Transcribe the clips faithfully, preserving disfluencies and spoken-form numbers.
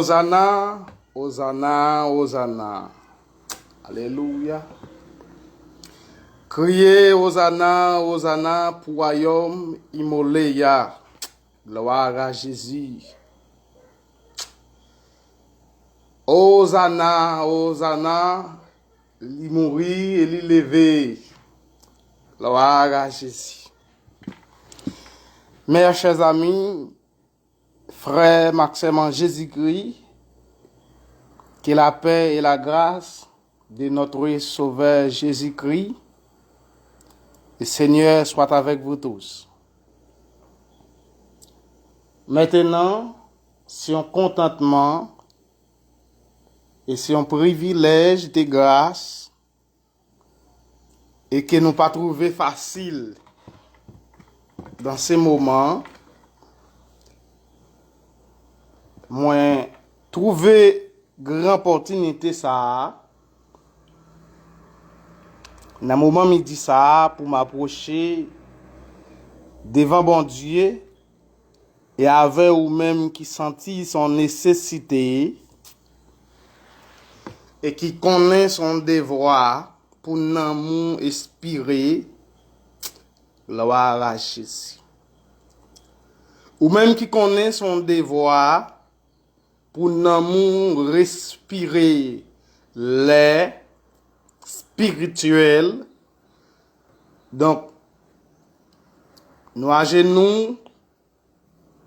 Ozana, Ozana, Ozana. Alelouya. Kriye Ozana, Ozana pou wayòm imole a. Glwa a Jezi. Ozana, Ozana, li mouri e li leve. Glwa a Jezi. Mes chers amis, frères et sœurs en Jésus-Christ, que la paix et la grâce de notre Sauveur Jésus-Christ, le Seigneur soit avec vous tous. Maintenant, c'est un contentement et c'est un privilège de grâce e ke nou pa twouve fasil dan se moman. Mwen twouve gran opòtinite sa a, nan moman midi sa a, pou m apwoche devan Bondye e avè ou menm ki santi se yon nesesite e ki konnen se yon devwa pou nanm ou espire, glwa a Jezi. Ou menm ki konnen se yon devwa pou nanm ou respire lè espirityèl. Donk, nou ajenou,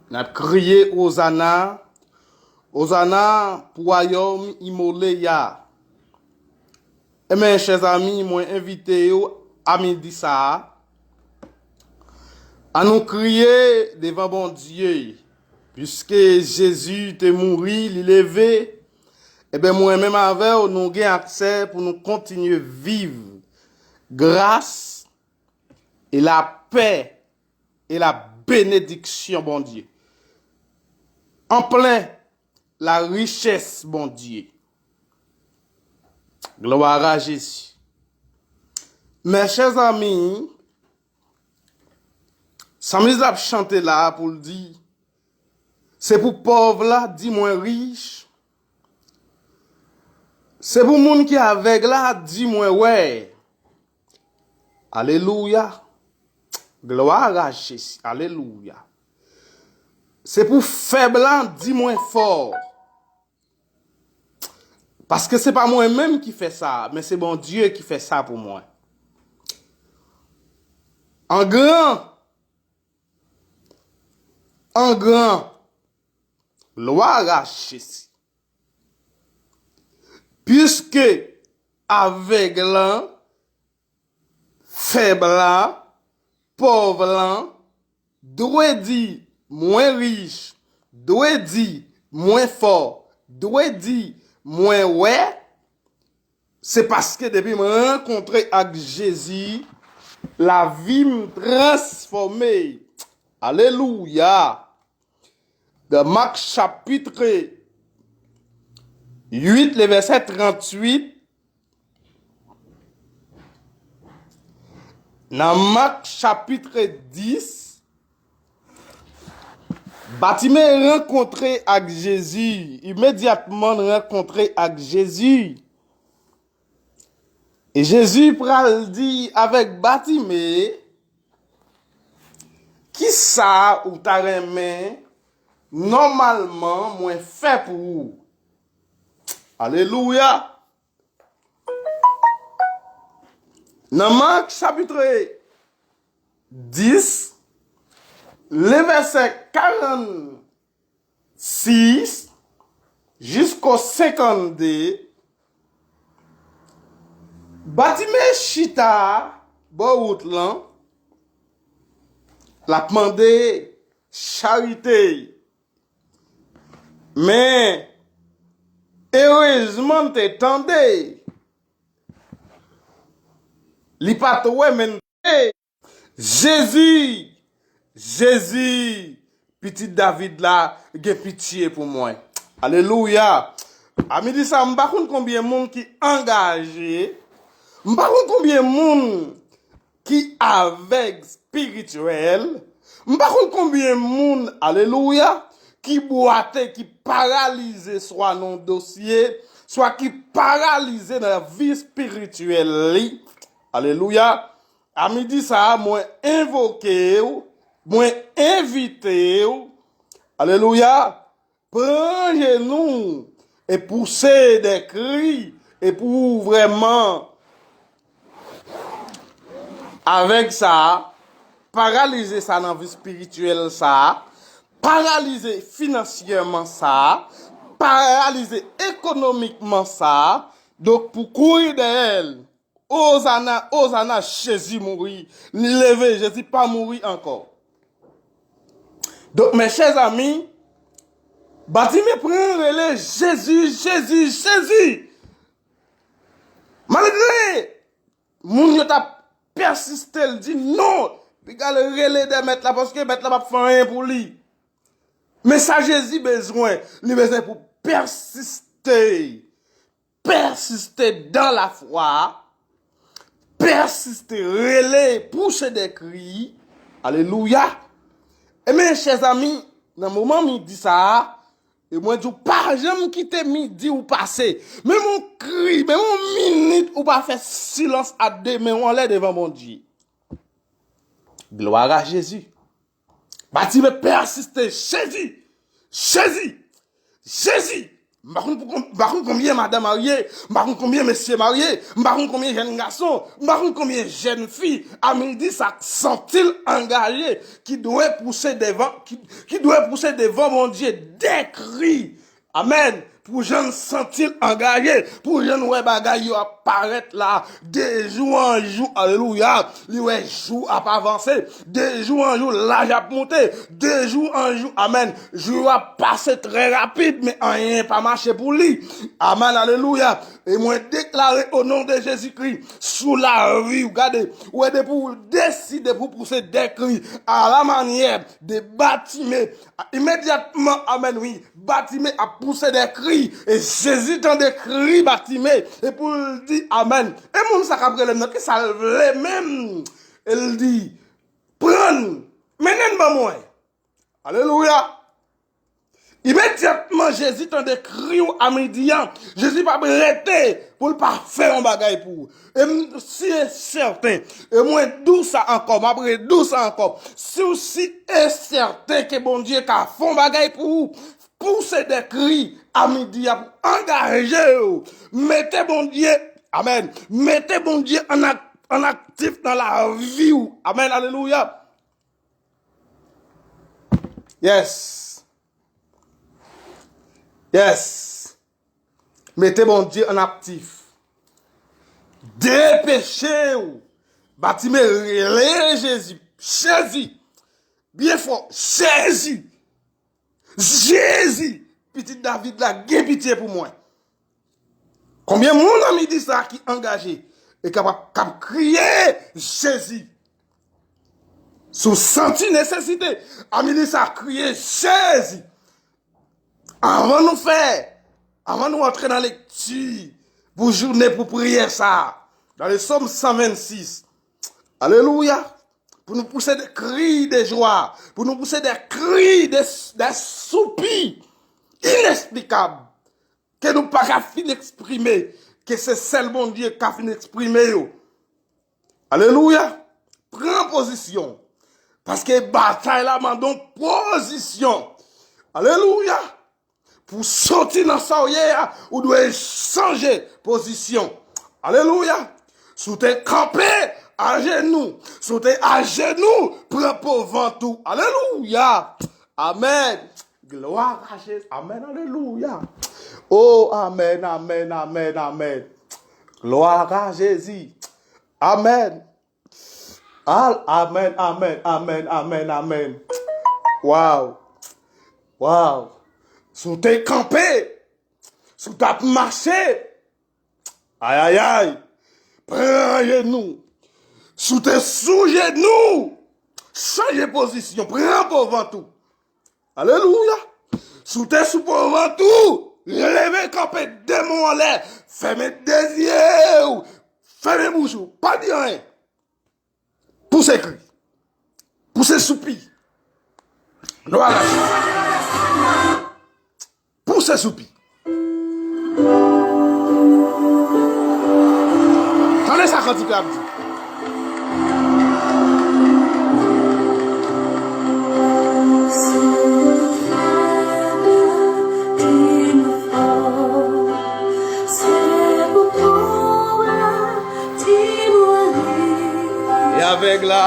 n ap kriye Ozana, Ozana pou wayòm imole a. Ebyen, chèzanmi, mwen envite yo a midi sa a, ann nou kriye devan Bondye, piske Jezi te mouri, li leve, ebyen, mwen menm avè w, nou gen aksè pou nou kontinye viv gras e lapè e labenediksyon Bondye. An plen larichès Bondye. Glwa a Jezi. Mes chers amis, sanmis la ap chante la pou l di, se pou pòv la di mwen rich, se pou moun ki avèg la di mwen wè. Alelouya. Glwa a Jezi. Alelouya. Se pou fèb la di mwen fò. Paske se pa mwen menm ki fè sa, men se Bondye ki fè sa pou mwen. An gran, an gran, glwa a Jezi. Piske avèg lan, fèb la, pòv lan, dwe di mwen rich, dwe di mwen fò, dwe di mwen wè, se paske depi m rankontre ak Jezi, lavi m transfòme. Alelouya! Dans Marc chapitre huit, le verset trente-huit, nan Mak chapitre dix, Batime rankontre ak Jezi, imedyatman rankontre ak Jezi. E Jezi pral di avèk Batime, kisa ou ta renmen nòmalman mwen fè pou ou? Alelouya! Nan Mak chapitre dix, le vèsè karannsis jisko senkannde, Batime chita bò wout lan, l ap mande charite. Men, erezman, l te tande. Li pa t wè, men l tande. Jezi, Jezi, pitit David la, gen pitye pou mwen. Alelouya. A midi sa, m pa konn konbyen moun ki angaje. M pa konn konbyen moun ki avèg espirityèl. M pa konn konbyen moun, alelouya, ki bwate, ki paralize swa nan dosye, swa ki paralize nan vi espirityèl li. Alelouya. A midi sa a, mwen envoke w, mwen envite w. Alelouya. Pran jenou w e pouse de kri e pou w vrèman avèg sa a, paralize sa nan vi espirityèl sa a, paralize finansyèman sa a, paralize ekonomikman sa a, donk pou kouri dèyè l. Ozana, Ozana, Jezi mouri, li leve, Jezi pa mouri ankò. Donk, mes chers amis, Batime pran rele Jezi, Jezi, Jezi. Malgre moun yo t ap pèsiste, l di non, li pral rele de mèt la, paske mèt la p ap fè anyen pou li. Men sa Jezi bezwen, li bezwen pou pèsiste. Pèsiste dan lafwa, pèsiste, rele, pouse de kri. Alelouya. Ebyen, chèzami, nan moman midi sa a, e mwen di w, pa janm kite midi w pase. Menm yon kri, menm yon minit ou pa fè silans a de men w anlè devan Bondye. Glwa a Jezi. Batime pèsiste, Jezi! Jezi! Jezi! M pa konn pou kon-, m pa konn konbyen madan marye, m pa konn konbyen mesye marye, m pa konn konbyen jèn gason, m pa konn konbyen jèn fi, a midi sa k santi l angaje, ki dwe pouse devan, ki, ki dwe pouse devan Bondye de kri. Amèn. Pou jan l santi l angaje, pou jan l wè bagay yo ap parèt la, de jou an jou, alelouya, li wè jou ap avanse, de jou an jou, laj ap monte, de jou an jou, amèn, jou yo ap pase trè rapid, men anyen pa mache pou li. Amèn, alelouya. E mwen deklare o non de Jezikri, sou lavi w, gade, ou wè depi w deside pou pouse de kri, a la manyè de Batime, imedyatman, amèn, wi, Batime ap pouse de kri, e Jezi tande kri Batime, e pou l di, amèn. E moun sa k ap rele m nan, kisa l vle menm? E l di, pran l, mennen l ban mwen. Alelouya! Imedyatman, Jezi tande kri w a midi an, Jezi p ap rete pou l pa fè yon bagay pou ou. E m si e sèten, e mwen di w sa ankò, m ap redi w sa ankò. Si w si e sèten ke Bondye ka fè yon bagay pou ou, pouse de kri a midi a pou angaje w. Mete Bondye, amèn, mete Bondye an ak-, an aktif nan lavi w. Amèn, alelouya. Yes. Yes. Mete Bondye an aktif. Depeche w. Batime rele Jezi. Jezi. Byen fò. Jezi. Jezi. Pitit David la, gen pitye pou mwen. Konbyen moun a midi sa ki angaje e k ap, k ap kriye Jezi? Si w santi nesesite, a midi sa, kriye Jezi. Anvan nou fè, anvan nou antre nan lekti pou jounen, pou priyè sa a, nan le Sòm san vennsis, alelouya, pou nou pouse de kri de jwa, pou nou pouse de kri de, de soupi inesplikab, ke nou pa ka fin eksprime, ke se sèl Bondye k ka fin eksprime yo. Alelouya! Pran pozisyon. Paske batay la mande yon pozisyon. Alelouya! Pou w soti nan sa w ye a, ou dwe chanje pozisyon. Alelouya! Si w te kanpe ajenou, si w te ajenou, pran po vant ou. Alelouya! Amèn! Glwa a Jezi. Amèn. Alelouya. Oh, amèn, amèn, amèn, amèn. Glwa a Jezi. Amèn. Al, amèn, amèn, amèn, amèn, amèn. Wow. Wow. Si w te kanpe, si w t ap mache, ayayay, pran jenou. Si w te sou jenou, chanje pozisyon, pran po vant ou. Alelouya. Si w te sou po vant ou, leve kanpe, de men w anlè, fèmen de zye w, fèmen bouch ou, pa di anyen. Pouse kri. Pouse soupi. Glwa a Jezi. Sezoupi. Tande sa kantik la ap di. E avèg la,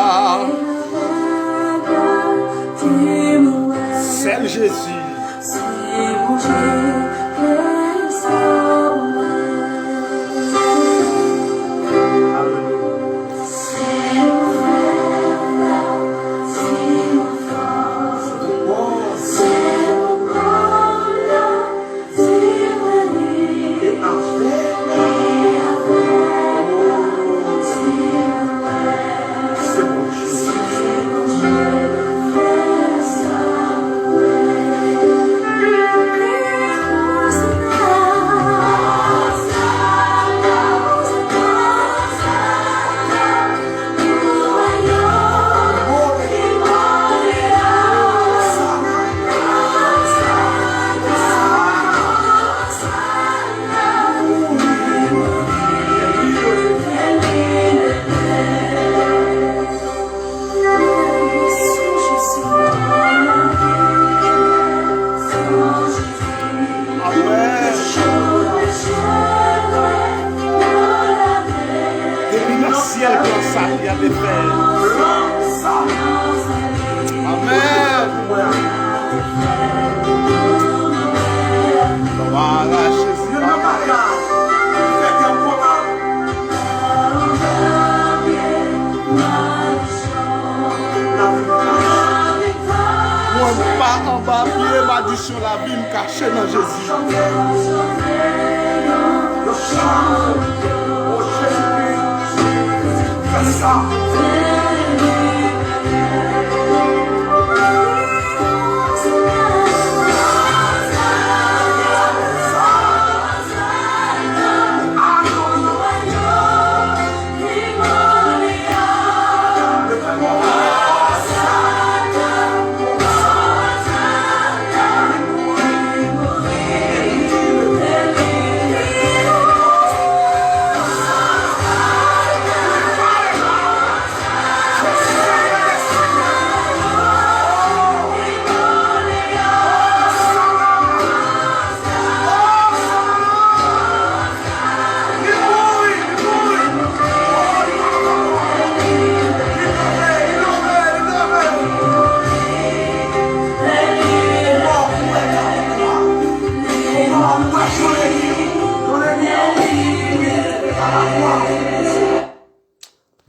sèl Jezi. Depi nan syèl, plan sali a te fèt. Amèn. Glwa a Jezi. Mwen pa anba pye madi. Lavi m kache nan Jezi.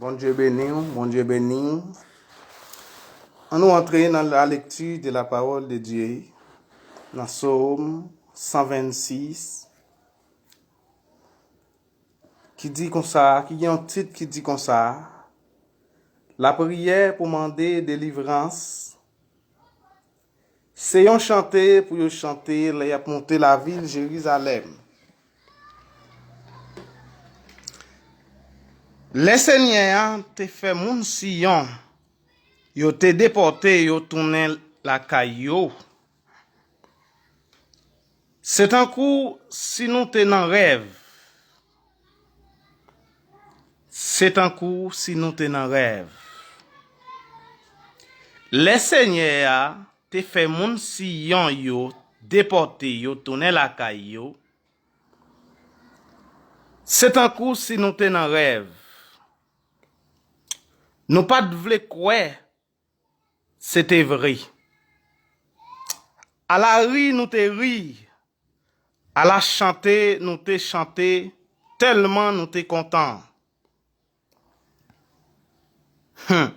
Bondye beni w, Bondye beni w. Ann nou antre nan la lecture de la parole de Dieu, nan Sòm san vennsis, ki di konsa, ki gen yon tit ki di konsa, lapriyè pou mande delivrans, se yon chante pou yo chante lè y ap monte lavil Jerizalèm. Lè Senyè a te fè moun Siyon yo te depòte yo tounen lakay yo, se tankou si nou te nan rèv. Se tankou si nou te nan rèv. Lè Senyè a te fè moun Siyon yo depòte yo tounen lakay yo, se tankou si nou te nan rèv. Nou pa t vle kwè se te vre. Ala ri nou te ri, ala chante nou te chante, tèlman nou te kontan. Hum.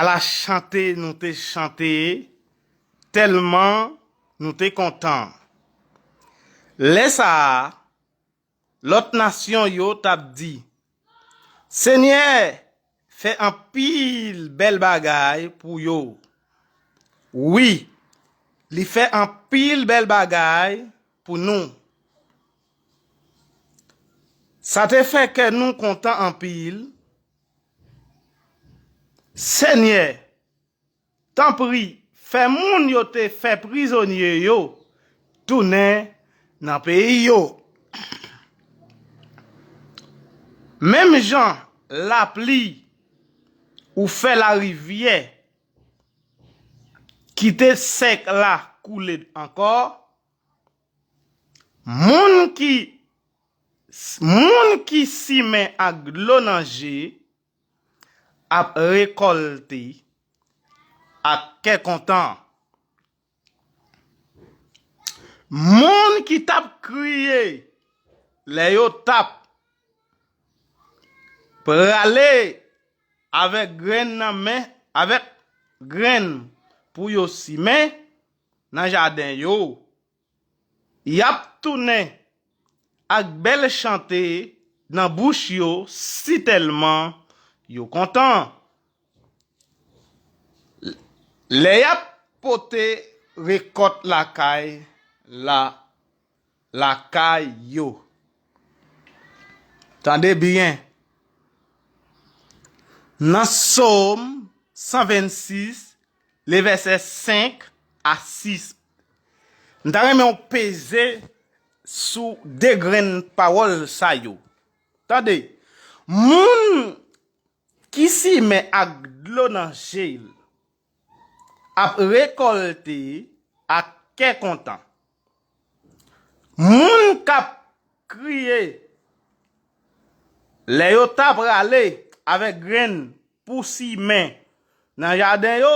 Ala chante nou te chante, tèlman nou te kontan. Lè sa a, lòt nasyon yo t ap di, Senyè fè anpil bèl bagay pou yo. Wi, li fè anpil bèl bagay pou nou. Sa te fè kè nou kontan anpil. Senyè, tanpri, fè moun yo te fè prizonye yo tounen nan peyi yo. Menm jan lapli ou fè larivyè kite sèk la koule ankò, moun ki, moun ki simen ak dlo nan je ap rekòlte ak kè kontan. Moun ki t ap kriye lè yo t ap prale avèk grenn nan men, avèk grenn pou yo simen nan jaden yo, y ap tounen ak bèl chante nan bouch yo sitèlman yo kontan. Lè y ap pote rekòt lakay la, lakay yo. Tande byen. Nan Sòm san vennsis, le vèsè senk a sis. M ta renmen w peze sou de grenn pawòl sa yo. Tande, moun ki simen ak dlo nan je l ap rekòlte ak kè kontan. Moun k ap kriye lè yo ta prale avèk grenn pou simen nan jaden yo,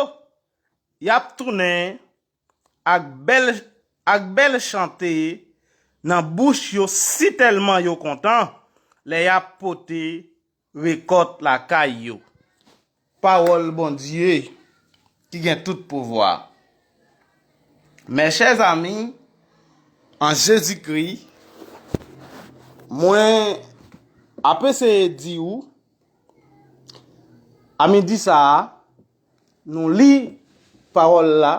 y ap tounen ak bèl, ak bèl chante nan bouch yo sitèlman yo kontan lè y ap pote rekòt lakay yo. Pawòl Bondye ki gen tout pouvwa. Mes chers amis en Jésus-Christ, mwen ap eseye di w, a midi sa a, nou li pawòl la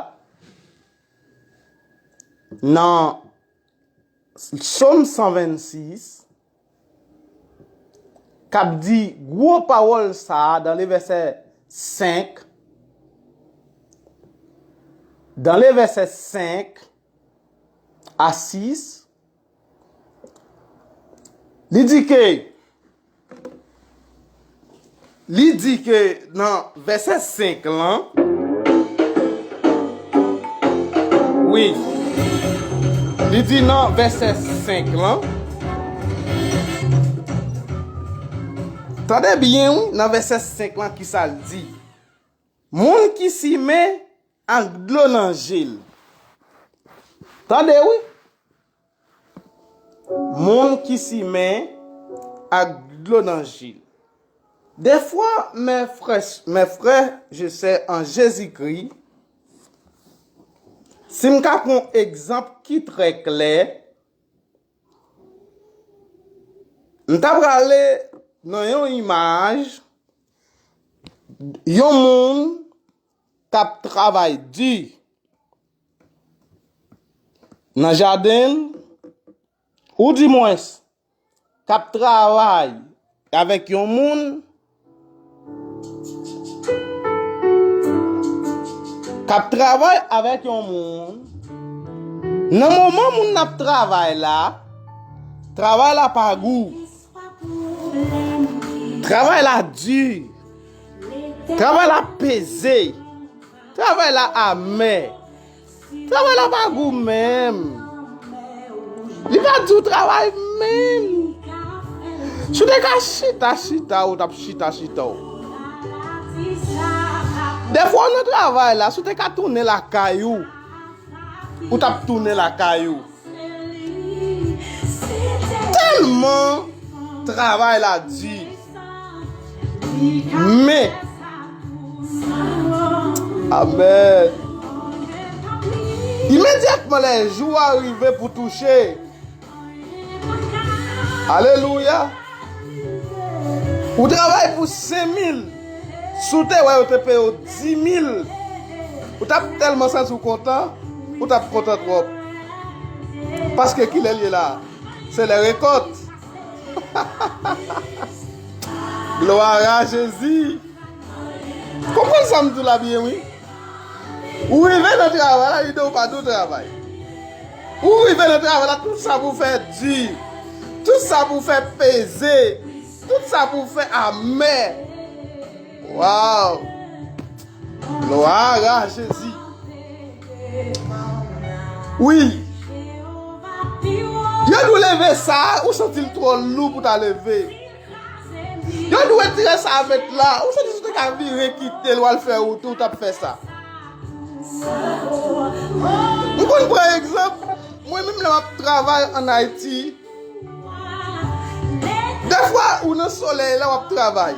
nan Sòm san vennsis, k ap di gwo pawòl sa a dans le verset cinq, dans le verset cinq à six, li di ke, li di ke nan vèsè senk lan, wi, li di nan vèsè senk lan, tande byen, wi, nan vèsè senk lan, ki sa l di? Moun ki simen ak dlo nan je l. Tande, wi. Moun ki simen ak dlo nan je l. Des fois, mes frères, mes frères et sœurs en Jésus-Christ, si m ka pran yon egzanp ki trè klè, m ta prale nan yon imaj, yon moun k ap travay di nan jaden l, oudimwens, k ap travay avèk yon moun, k ap travay avèk yon moun, nan moman moun nan ap travay la, travay la pa gou. Travay la di. Travay la peze. Travay la amè. Travay la pa gou menm. Li pa di w travay menm. Si w te ka chita, chita, ou t ap chita, chita w. Dèfwa w nan travay la, si w te ka tounen lakay ou, ou t ap tounen lakay ou. Tèlman travay la di. Men, amèn. Imedyatman lè jou a rive pou touche. Alelouya. Ou travay pou senk mil. Si w te wè yo te peye w dis mil, ou t ap tèlman santi w kontan, ou t ap kontan twòp. Paske kilè l ye la? Se lè rekòt. Glwa a Jezi. Konprann sa m di w la byen, wi. Ou rive nan travay la, li di w pa di w travay. Ou rive nan travay la, tout sa pou fè di. Tout sa pou fè peze. Tout sa pou fè amè. Waw! Glwa a Jezi. Wi. Yo di w leve sa, ou santi l twò lou pou ta leve. Yo di w retire sa a met la, ou santi si w te ka vire kite l, w al fè wout ou, w t ap fè sa. M konn pran egzanp, mwen menm lè m ap travay ann Ayiti, dèfwa ou nan solèy la w ap travay.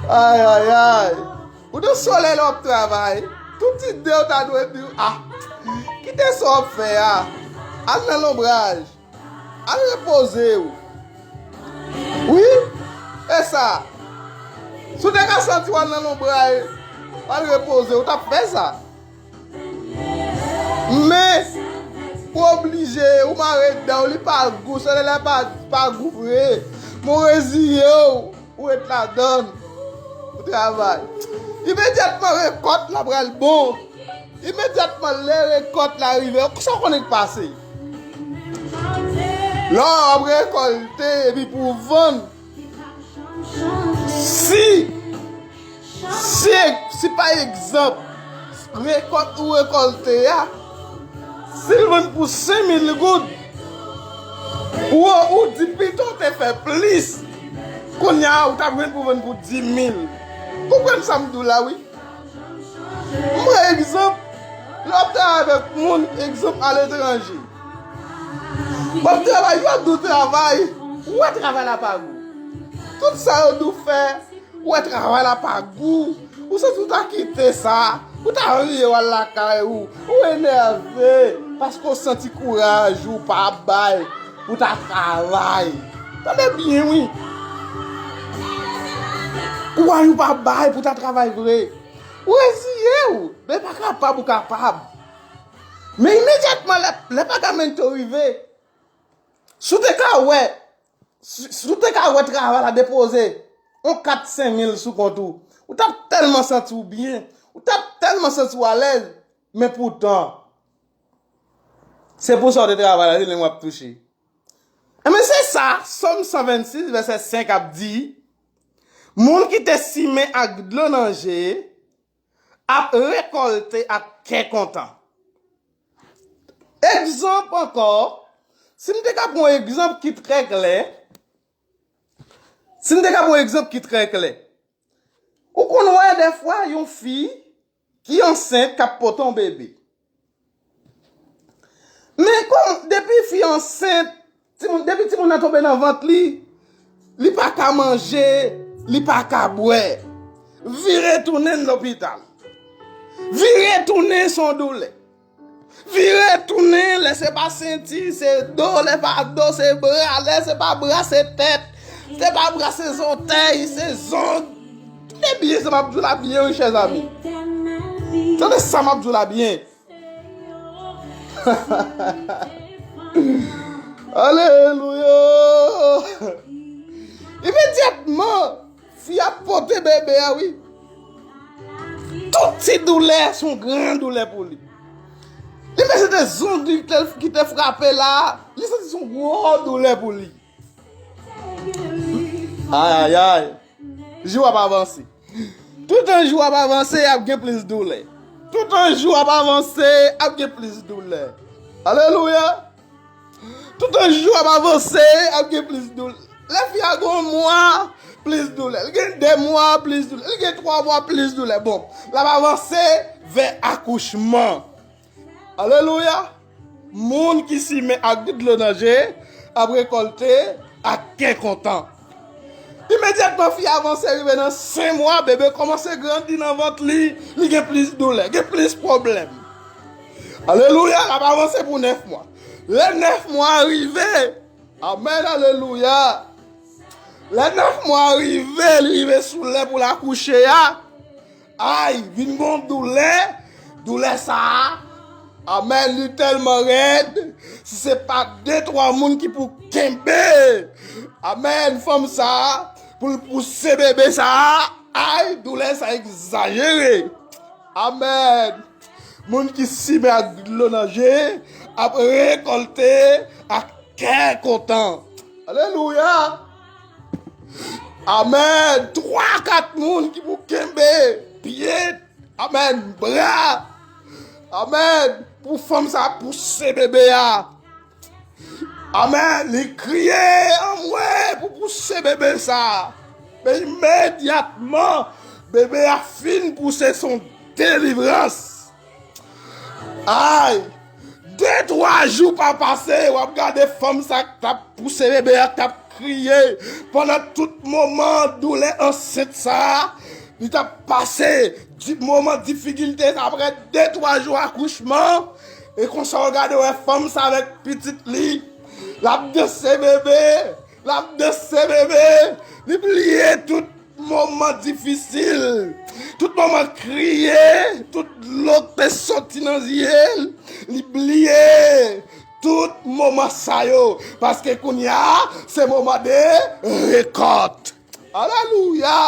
Ay, ay, ay. Ou nan solèy la w ap travay. Tout ide w ta dwe di w, ah, kite sa w ap fè a. Al nan lonbraj. Al repoze w. Wi, e sa. Si w te ka santi w al nan lonbraj, w al repoze w, ou t ap fè sa. Men, ou oblije, ou mare dan w, li pa gou, solèy la pa, pa gou vre. Men w reziye w, ou ret ladan l, ou travay. Imedyatman rekòt la pral bon. Imedyatman lè rekòt la rive, sa w konnen k pase? Lè w ap rekòlte epi pou w vann, si Si, si pa egzanp, rekòt ou rekòlte a, si l vann pou senk mil goud, ou, ou di pito w te fè plis, kounye a ou t ap jwenn pou vann pou dis mil. Konprann sa m di w la, wi. M pran egzanp, lè w ap travay avèk moun, egzanp, aletranje. W ap travay, yo ap di w travay, ou wè travay la pa gou. Tout sa yo di w fè, ou wè travay la pa gou. Ou santi w ta kite sa, ou ta vire w al lakay ou. Ou enève, paske w santi kouraj ou pa bay pou ta travay. Tande byen, wi. Kouraj ou pa bay pou ta travay vre. Ou reziye w, men pa kapab ou kapab. Men imedyatman lè, lè pagamento rive, si w te ka wè, si, si w te ka wè travay la depoze yon kat senk mil sou kont ou, ou t ap tèlman santi w byen, ou t ap tèlman santi w alèz, men poutan, se pou sa w te travay la, se li w ap touche. Enben, se sa, Sòm san vennsis, vèsè senk ap di, moun ki te simen ak dlo nan je ap rekòlte ak kè kontan. Egzanp ankò, si m te ka pran yon egzanp ki trè klè, si m te ka pran yon egzanp ki trè klè, ou konn wè dèfwa yon fi ki ansent k ap pote yon bebe. Men kòm depi fi ansent, timoun, depi timoun nan tonbe nan vant li, li pa ka manje, li pa ka bwè. Vire tounen lopital. Vire tounen se yon doulè. Vire tounen, lè se pa senti, se do, lè pa do, se bra, lè se pa bra, se tèt, se pa bra, se zòtèy, se zong. Tande byen sa m ap di w la byen, wi, chè zanmi. Tande sa m ap di w la byen. Alelouya! Imedyatman, fi a pote bebe a, wi. Tout ti doulè se yon gran doulè pou li. Li menm se te zong li ki te, ki te frape la, li santi se yon gwo doulè pou li. Ayayay. Jou ap avanse. Toutan jou ap avanse, ap gen plis doulè. Toutan jou ap avanse, ap gen plis doulè. Alelouya! Toutan jou ap avanse, ap gen plis doulè. Lè fi a gen yon mwa, plis doulè. Li gen de mwa, plis doulè. Li gen twa mwa, plis doulè. Bon, l ap avanse vè akouchman. Alelouya! Moun ki simen ak dlo nan je ap rekòlte ak kè kontan. Imedyatman fi a avanse rive nan senk mwa, bebe kòmanse grandi nan vant li, li gen plis doulè, gen plis pwoblèm. Alelouya, l ap avanse pou nèf mwa. Lè nèf mwa rive, amèn, alelouya. Lè nèf mwa rive, li rive sou lè pou l akouche a. Ay, vin gon doulè, doulè sa a. Amèn, li tèlman rèd. Si se pa de twa moun ki pou kenbe, amèn, fanm sa a, pou l pouse bebe sa a, ay, doulè sa a egzajere. Amèn. Moun ki simen ak dlo nan je ap rekòlte ak kè kontan. Alelouya. Amèn. Twa, kat moun ki pou kenbe pye. Amèn. Bra. Amèn. Pou fanm sa pouse bebe a. Amèn. Li kriye anmwe pou pouse bebe sa. Men imedyatman, bebe a fin pouse, se yon delivrans. Ay! De, twa jou pa pase, w ap gade fanm sa k t ap pouse bebe a, k t ap kriye pandan tout moman doulè ansent sa a, li t ap pase di, moman difikilte sa, apre de, twa jou akouchman, e konsa w gade, w wè fanm sa avèk pitit li, l ap danse bebe, l ap danse bebe, li bliye tout moman difisil, tout moman kriye, tout dlo k te soti nan zye l, li bliye tout moman sa yo, paske kounye a, se moman de rekòt. Alelouya!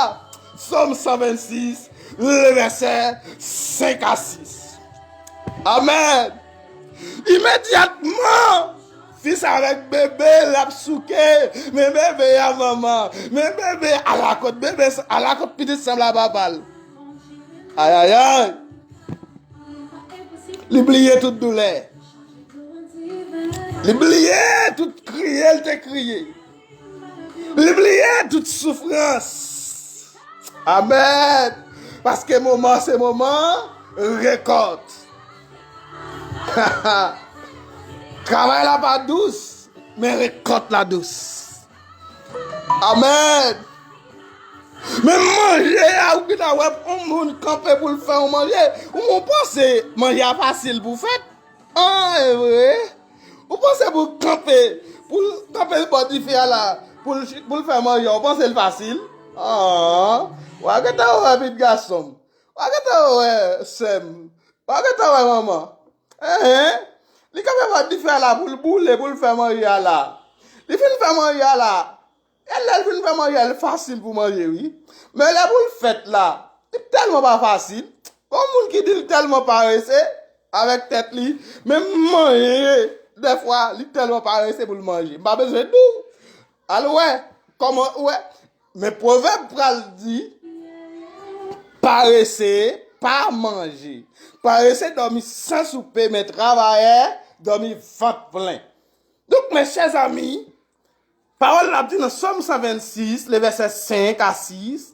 Sòm san vennsis, le vèsè senk a sis. Amèn! Imedyatman, fi sa avèk bebe l ap souke. Men bebe a, manman. Men bebe a, ala kot bebe, ala kot pitit sanble a papa l. Ayayay. Li bliye tout doulè. Li bliye tout kriye l te kriye. Li bliye tout soufrans. Amèn. Paske moman se moman rekòt. Travay la pa dous, men rekòt la dous. Amèn. Men manje a, ou gentan wè yon moun kanpe pou l fè yon manje. Ou, ou panse manje a fasil pou fèt? An, e vre? Ou panse pou l kanpe, pou l kanpe bò dife a la, pou l, pou l fè manje a, ou panse l fasil? An, w a gentan wè pitit gason m. W a gentan wè sè m. W a gentan wè manman. Enhen. Li kanpe bò dife a la pou l boule, pou l fè manje a la. Li fin fè manje a la. E lè l fin fè manje a, li fasil pou manje, wi. Men lè pou l fèt la, li tèlman pa fasil. Gon moun ki di l tèlman parese avèk tèt li, men manje, dèfwa, li tèlman parese pou l manje. M pa bezwen di w. Al wè, kòman, ou wè. Men pwovèb pral di, parese pa manje. Parese dòmi san soupe, men travayè dòmi vant plen. Donk, mes chers amis, pawòl la ap di nan Sòm san vennsis, le vèsè senk a sis,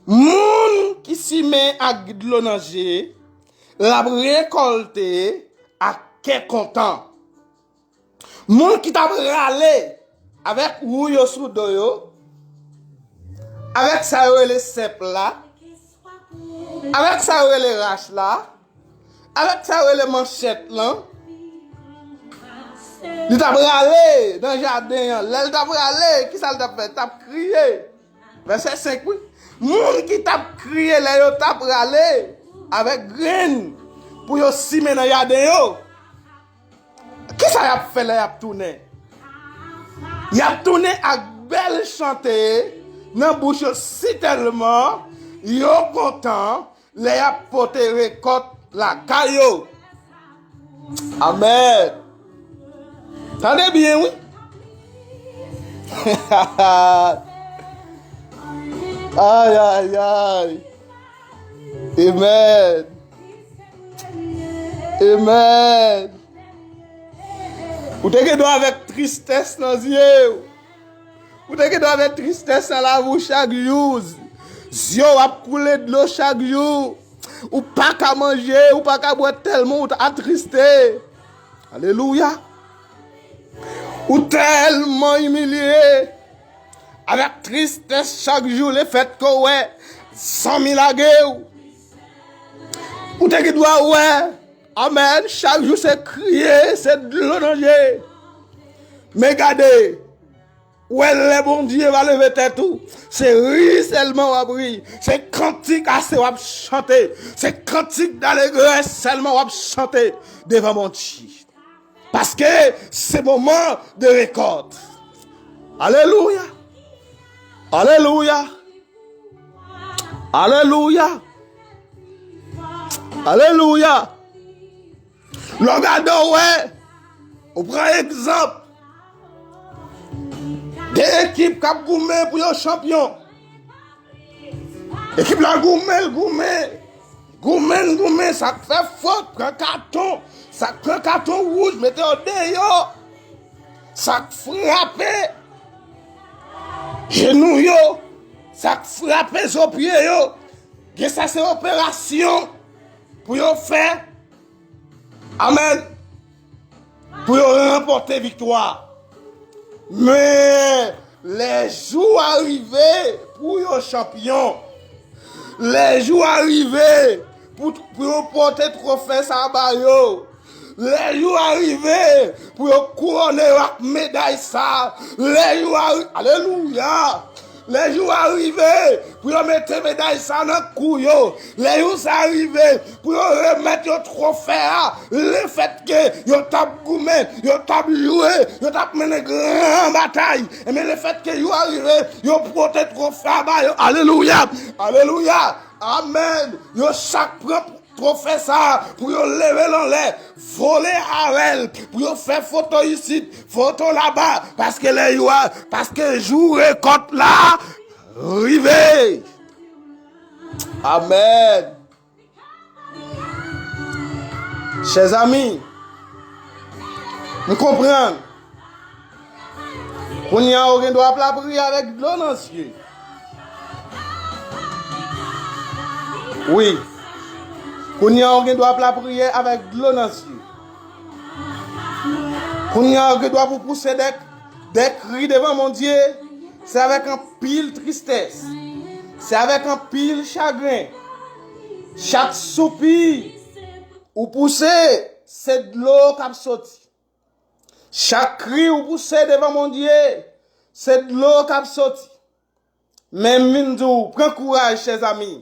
moun ki simen ak dlo nan je, l ap rekòlte ak kè kontan. Moun ki t ap rale avèk wou yo sou do yo, avèk sa yo rele sèp la, avèk sa yo rele rach la, avèk sa yo rele manchèt lan, li t ap rale nan jaden an. Lè l t ap rale, kisa l t ap fè? L t ap kriye. Vèsè senk, wi. Moun ki t ap kriye lè yo t ap rale avèk grenn pou yo simen nan jaden yo. Kisa y ap fè lè y ap tounen? Y ap tounen ak bèl chante nan bouch yo, sitèlman yo kontan lè y ap pote rekòt lakay yo. Amèn. Tande byen, wi. Ay, ay, ay. Amèn. Amèn. Ou te gen dwa avèk tristès nan zye w. Ou te gen dwa avèk tristès nan lavi w chak jou. Zye w ap koule dlo chak jou. Ou pa ka manje, ou pa ka bwè tèlman ou atriste. Alelouya. Ou tèlman imilye. Avèk tristès chak jou, lefètke w wè zanmi lage w. Ou te gen dwa wè, amèn, chak jou se kriye, se dlo nan je. Men gade, ou wè lè Bondye va leve tèt ou, se ri sèlman w ap ri, se kantik ase w ap chante, se kantik dalegrès sèlman w ap chante devan Bondye. Paske se moman de rekòt. Alelouya. Alelouya. Alelouya. Alelouya! Lè w gade, w wè, ou pran egzanp de ekip k ap goumen pou yo chanpyon. Ekip la goumen, l goumen, goumen, l goumen, sa k fè fot, pran katon, sa k pran katon wouj, mete yo deyò. Sa k frape jenou yo, sa k frape zo pye yo, gen sa se operasyon pou yo fè. Amèn. Pou yo ranpòte viktwa. Men, lè jou a rive pou yo chanpyon. Lè jou a rive pou, pou yo pote twofe sa ba yo. Lè jou a rive pou yo kouwone yo ak meday sa. Lè jou a ri-, alelouya! Lè jou a rive pou yo mete meday sa nan kou yo. Lè jou sa a rive pou yo remèt yo twofe a. Lefètke yo t ap goumen, yo t ap joure, yo t ap mennen gran batay. Ebyen, lefètke jou a rive, yo pote twofe a ba yo. Alelouya! Alelouya! Amèn! Yo chak pran twofe sa a pou yo leve l anlè, vole avè l, pou yo fè foto isit, foto laba, paske lè jou a, paske jou rekòt la rive. Amèn. Chèzami, m konprann. Kounye a, ou gen dwa ap lapriyè avèk dlo nan zye. Wi. Kounye a, ou gen dwa ap lapriyè avèk dlo nan zye. Kounye a, ou gen dwa pou pouse de, de kri devan Bondye. Se avèk anpil tristès. Se avèk anpil chagren. Chak soupi ou pouse, se dlo k ap soti. Chak kri ou pouse devan Bondye, se dlo k ap soti. Men m vin di w, pran kouraj, chèzami.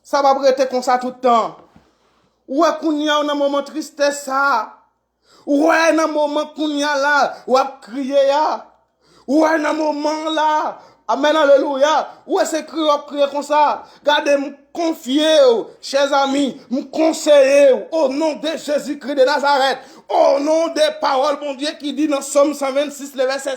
Sa p ap rete konsa tout tan. Ou wè kounye a w nan moman tristès sa a. Ou wè nan moman kounye a la, w ap kriye a. Ou wè nan moman la. Amèn, alelouya. Ou wè se kriye w ap kriye konsa. Gade, m konfye w, chèzami, m konseye w, o non de Jezikri de Nazarèt, o non de pawòl Bondye ki di nan Sòm san vennsis, le vèsè,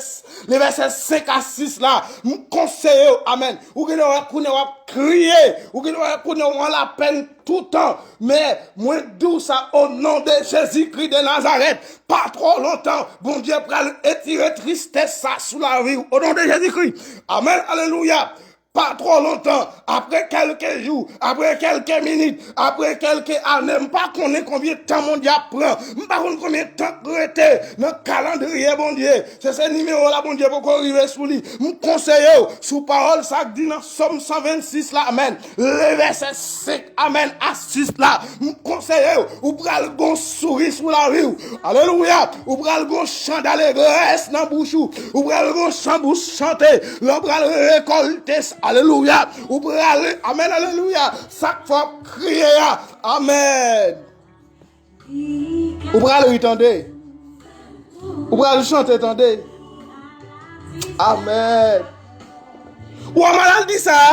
le vèsè senk a sis la, m konseye w, amèn. Ou gen dwa kounye w ap kriye, ou gen dwa kounye w an lapenn toutan, men mwen di w sa, o non de Jezikri de Nazarèt, pa twò lontan, Bondye pral etire tristès sa sou lavi w, o non de Jezikri. Amèn, alelouya. Pa twò lontan, apre kèlke jou, apre kèlke minit, apre kèlke ane, m pa konnen konbyen tan Bondye ap pran, m pa konn konbyen tan k rete nan kalandriye Bondye. Se, se nimewo la Bondye poko rive sou li. M konseye w, sou pawòl sa k di nan Sòm san vennsis la, amèn, le vèsè senk, amèn, a sis la, m konseye w, ou pral gon souri sou lavi w. Alelouya! Ou pral gon chan dalegrès nan bouch ou. Ou pral gon chan bouch chante. Lè w pral rekòlte, alelouya. Ou pral, amèn, alelouya. Sa k fè w ap kriye a, amèn. Ou pral ri tande. Ou pral chante tande. Amèn. Ou wè maladi sa a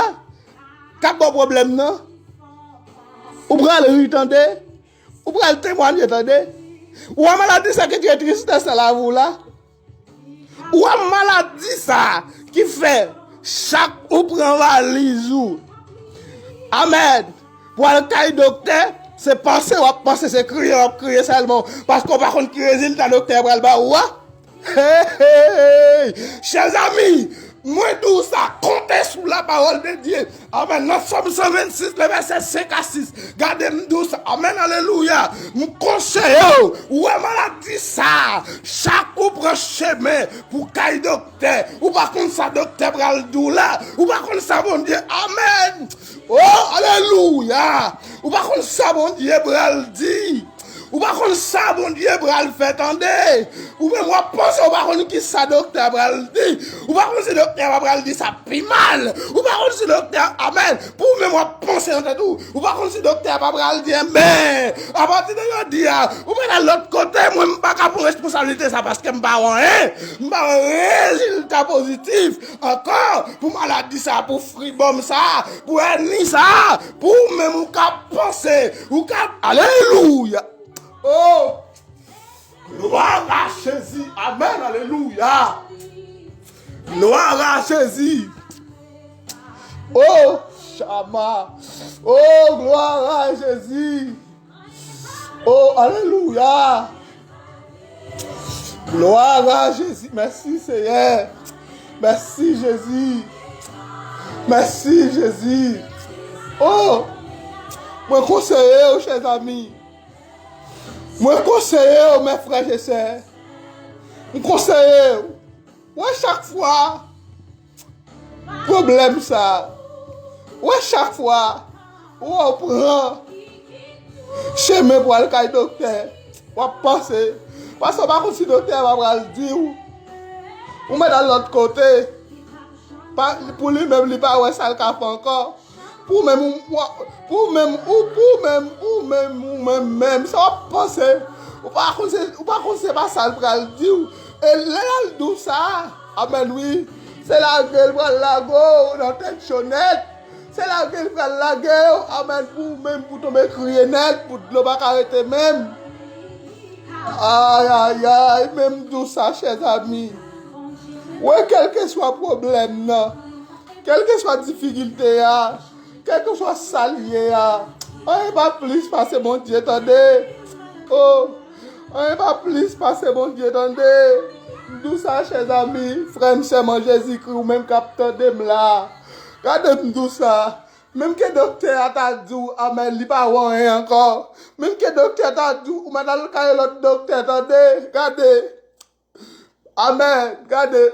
k ap ba w pwoblèm nan. Ou pral ri tande. Ou pral temwanye tande. Ou wè maladi sa ki tire tristès nan lavi w la. Ou wè maladi sa ki fè chak ou pran valiz ou, amèn, pou al kay doktè, se panse w ap panse, se kriye w ap kriye sèlman, paske w pa konn ki rezilta doktè a pral ba ou a. Hey, hey, hey. Chèzami, mwen di w sa, konte sou lapawòl de Dye. Amèn. Nan Sòm san vennsis, le vèsè senk a sis. Gade m di w sa. Amèn. Alelouya. M konseye w. Ou wè maladi sa a. Chak ou pran chemen pou kay doktè. Ou pa konn sa doktè pral di w la. Ou pa konn sa Bondye. Amèn. Oh, alelouya. Ou pa konn sa Bondye pral di. Ou pa konn sa Bondye pral fè tande. Ou menm w ap panse ou pa konn ki sa doktè a pral di. Ou pa konn si doktè a pa pral di sa pi mal. Ou pa konn si doktè a, amèn. Pou ou menm w ap panse nan tèt ou. Ou pa konn si doktè a pa pral di, enben, apati de jodi a, ou pral al lòt kote, mwen m pa ka pran responsablite sa paske m pa wè anyen. M pa wè rezilta pozitif ankò pou maladi sa, pou fribòm sa, pou èni sa, pou ou menm ou ka panse, ou ka, alelouya. Oh! Gloire à Jésus. Amen. Alléluia. Gloire à Jésus. Oh, Shama. Oh, gloire à Jésus. Oh, alléluia. Gloire à Jésus. Merci, Seigneur. Merci, Jésus. Merci, Jésus. Oh, mwen konseye w, chè zanmi. Mwen konseye w, mes frères et sœurs. M konseye w. Wè chak fwa pwoblèm sa. Wè chak fwa ou pran chemen pou al kay doktè. W ap panse. Paske w pa konn si doktè a pa pral di w. Ou mèt al lòt kote. Pa, pou li menm, li pa wè sa l ka fè ankò. Pou menm ou, pou menm ou, pou menm ou, menm ou, menm, menm, sa w ap panse. Ou pa konn se, ou pa konn se pa sa l pral di w. E lè l al di w sa, amèn wi. Se lage l pral lage w nan tèt cho nèt. Se lage l pral lage w, amèn, pou ou menm, pou tonbe kriye nèt, pou dlo pa ka rete menm. Ay, ay, ay, men m di w sa, chè zanmi. Wè, kèlkeswa pwoblèm nan, kèlkeswa difikilte a, kèlkeswa sa l ye a, anyen pa plis pase Bondye, tande. Oh, anyen pa plis pase Bondye, tande. M di w sa, chè zanmi, frè m, sè m an Jezikri, ou menm k ap tande m la. Gade m di w sa. Menm ke doktè a ta di w, amèn, li pa wè anyen ankò. Menm ke doktè a ta di w, ou mèt al kay lòt doktè, tande, gade. Amèn, gade.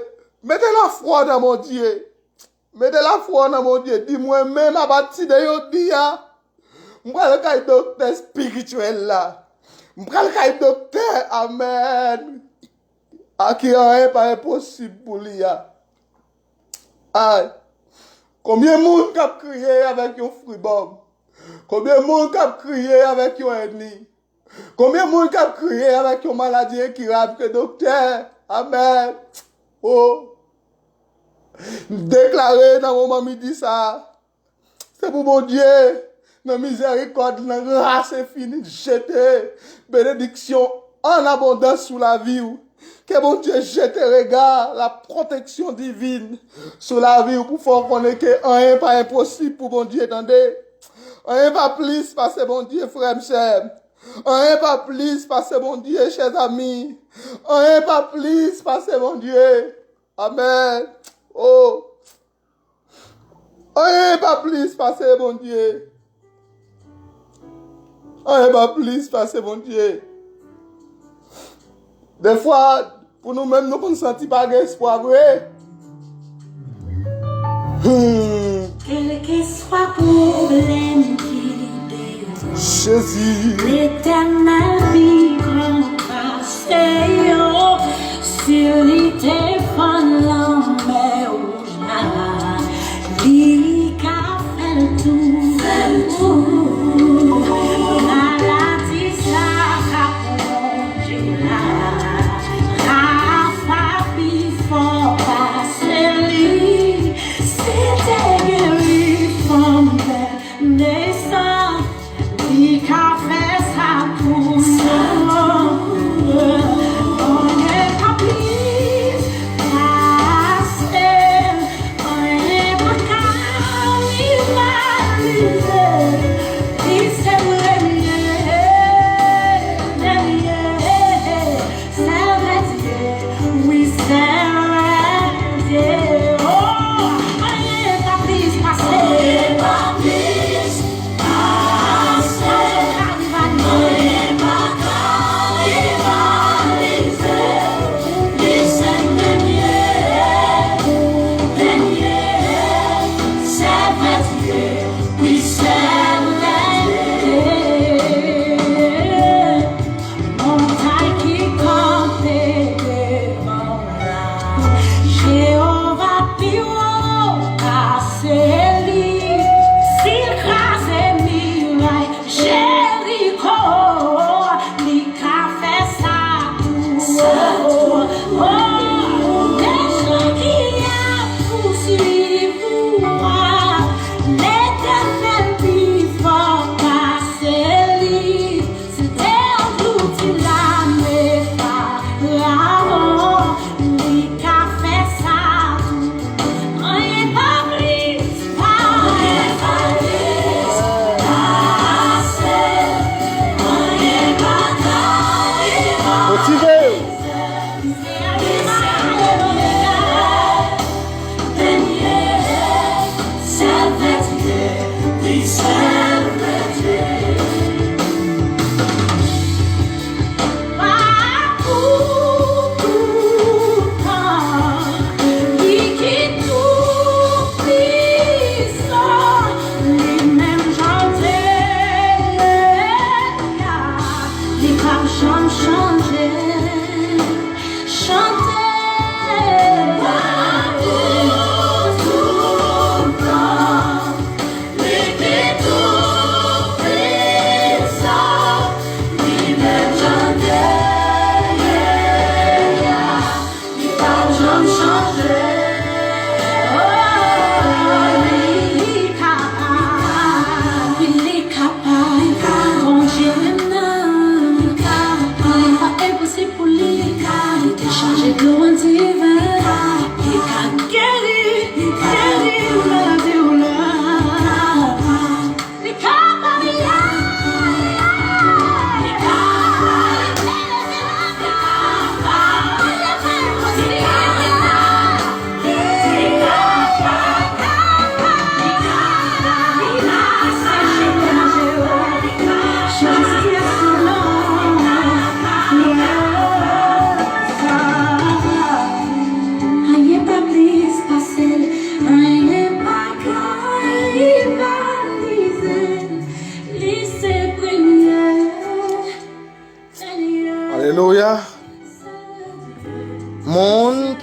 Mete lafwa w nan Bondye. Mete lafwa w nan Bondye. Di mwen menm apati de jodi a, m pral kay doktè espirityèl la. M pral kay doktè, amèn. A ki anyen pa enposib pou li a. Ay. Konbyen moun k ap kriye avèk yon fribòm? Konbyen moun k ap kriye avèk yon èni? Konbyen moun k ap kriye avèk yon maladi enkirab ke doktè? Amèn. Oh. M deklare nan moman midi sa a, se pou Bondye, nan mizèrikòd, nan gras enfini, jete benediksyon an abondans sou lavi w. Ke Bondye jete rega la pwoteksyon divin sou lavi w pou fè w konnen ke anyen pa enposib pou Bondye, tande. Anyen pa plis pase Bondye, frè m, sè m. Anyen pa plis pase Bondye, chè zanmi. Anyen pa plis pase Bondye. Amèn. Oh. Anyen pa plis pase Bondye. Anyen pa plis pase Bondye. Defwa, pou nou menm, nou konn santi pa gen espwa vre. Hmm. Kèlkeswa pwoblèm ki devan, Jezi. Letènèl pi gran pase yo. Si li te fann lanmè wouj la, li ka fè l tou. Maladi sa k ap wonje la, Rafa pi fò pase li. Si te geri fanm bèl nesans, li ka fè sa pou nou. Anyen pa plis pase, anyen pa ka rivalize.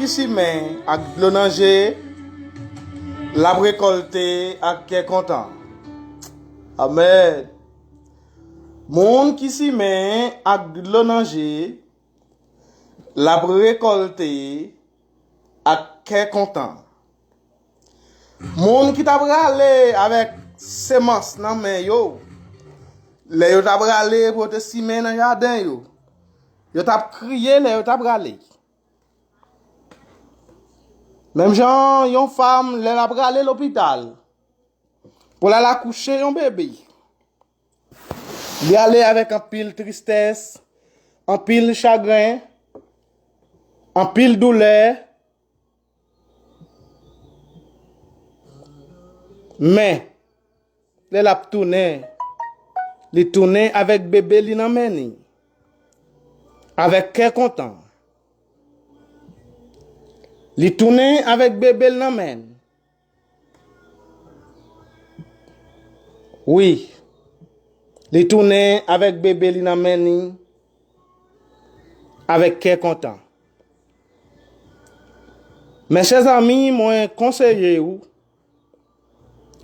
ki simen ak dlo nan je, l ap rekòlte ak kè kontan. Amèn. Moun ki simen ak dlo nan je, l ap rekòlte ak kè kontan. Moun ki t ap rale avèk semans nan men yo, lè yo t ap rale pou yo te simen nan jaden yo, yo t ap kriye lè yo t ap rale. Menm jan yon fanm, lè l ap rale lopital pou l al akouche yon bebe, li ale avèk anpil tristès, anpil chagren, anpil doulè. Men, lè l ap tounen, li tounen avèk bebe li nan men li, avèk kè kontan. Li tounen avèk bebe l nan men l. Wi, li tounen avèk bebe li nan men li, avèk kè kontan. Mes chers amis, mwen konseye w,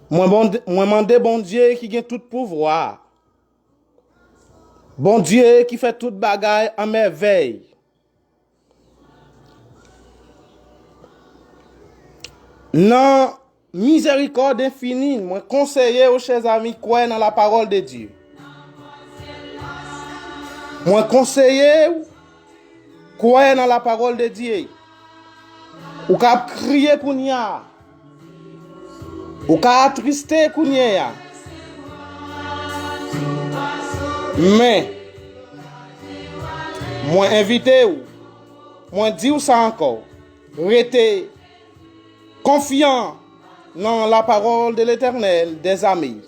mwen, Bond- mwen mande Bondye ki gen tout pouvwa, Bondye ki fè tout bagay an mèvèy, nan mizèrikòd enfini, mwen konseye w, chè zami, kwè nan lapawòl de Dye. Mwen konseye w, kwè nan lapawòl de Dye. Ou ka ap kriye kounye a. Ou ka atriste kounye a. Men, mwen envite w, mwen di w sa ankò, rete konfyan nan la parole de l'Éternel des armées.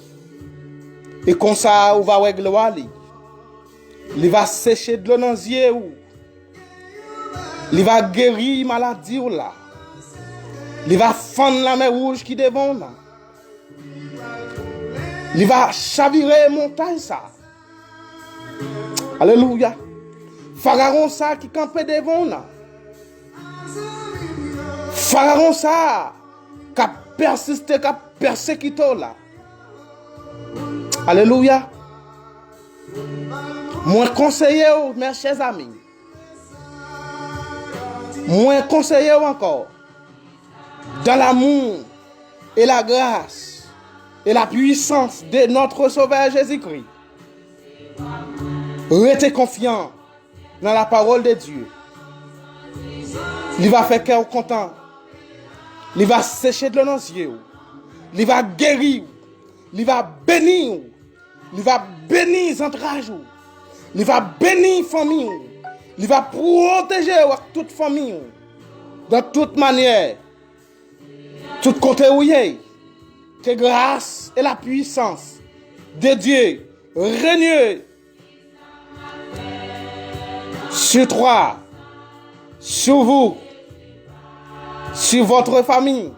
E konsa ou va wè glwa li. Li va seche dlo nan zye ou. Li va geri maladi w la. Li va fann lamè wouj ki devan w la. Li va chavire montay sa. Alelouya. Farawon sa ki kanpe devan w la. Farawon sa k ap pèsiste, k ap pèsekite w la. Alelouya. Mwen konseye w, mes chers amis. Mwen konseye w ankò. Dans l'amour et la grâce et la puissance de notre Sauveur Jésus-Christ. Rete konfyan nan la parole de Dieu. Li va fè kè w kontan. Li va seche dlo nan zye w. Li va geri w. Li va beni w. Li va beni zantraj ou. Li va beni fanmi w. Li va pwoteje w ak tout fanmi w. Dan tout manyè, tout kote ou ye, ke gras e la pwisans de Dye renye sur toi, sur vous, sur votre famille.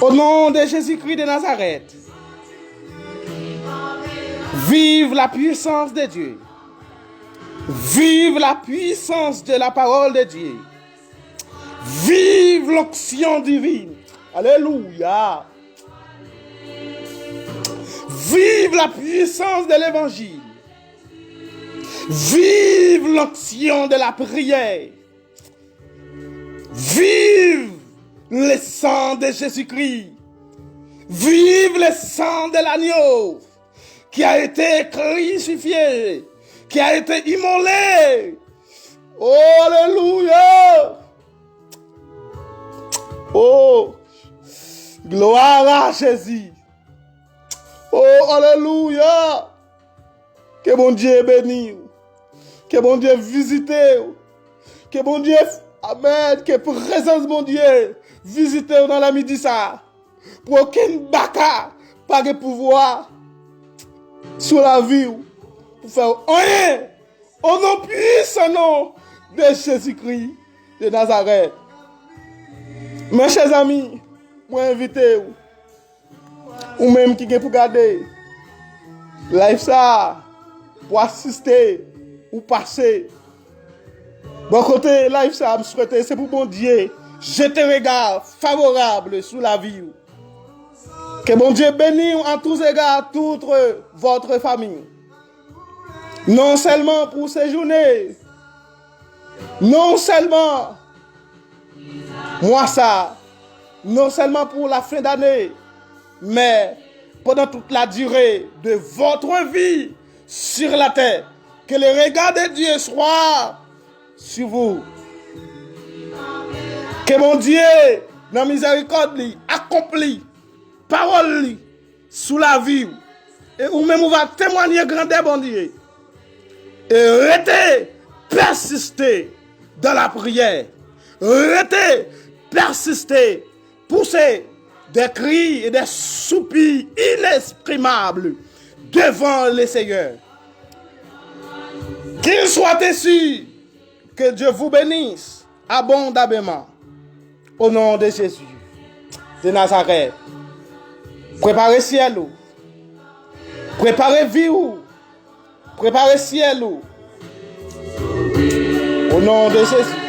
Au nom de Jésus-Christ de Nazareth, vive la puissance de Dieu. Vive la puissance de la parole de Dieu. Vive l'onction divine. Alléluia. Vive la puissance de l'évangile. Vive l'onction de la prière. Vive le sang de Jésus-Christ. Vive le sang de l'agneau qui a été crucifié, qui a été immolé. Oh, alléluia. Oh, gloire à Jésus. Oh, alléluia. Ke Bondye beni w. Ke Bondye vizite w. Ke Bondye, amèn, ke prezans Bondye vizite w nan lamidi sa. Pou okenn baka pa gen pouvwa sou lavi w, pou fè w anyen. O non pwisan non de Jezikri de Nazarèt. Mes chers amis, mwen envite w, ou menm ki gen pou gade live sa, pou asiste, ou pase. Bò kote live sa, m swete se pou Bondye jete rega favorab sou lavi w. Ke Bondye beni w à tous égards, toute votre famille. Non sèlman pou sejounen, non sèlman mwa sa, non sèlman pou la fin d'année, mais pendant toute la durée de votre vie sur la terre, que le regard de Dieu soit sur vous. Ke Bondye, nan mizèrikòd li, akonpli pawòl li sou lavi w. E ou menm ou va temwanye grandè Bondye. E rete, persiste dans la prière. Rete, persiste, pousser des cris et des soupirs inexprimables devant le Seigneur. Qu'il soit ainsi, que Dieu vous bénisse abondamment. Au nom de Jésus de Nazareth. Prepare syèl ou. Prepare vi w. Prepare syèl ou. Au nom de Jésus.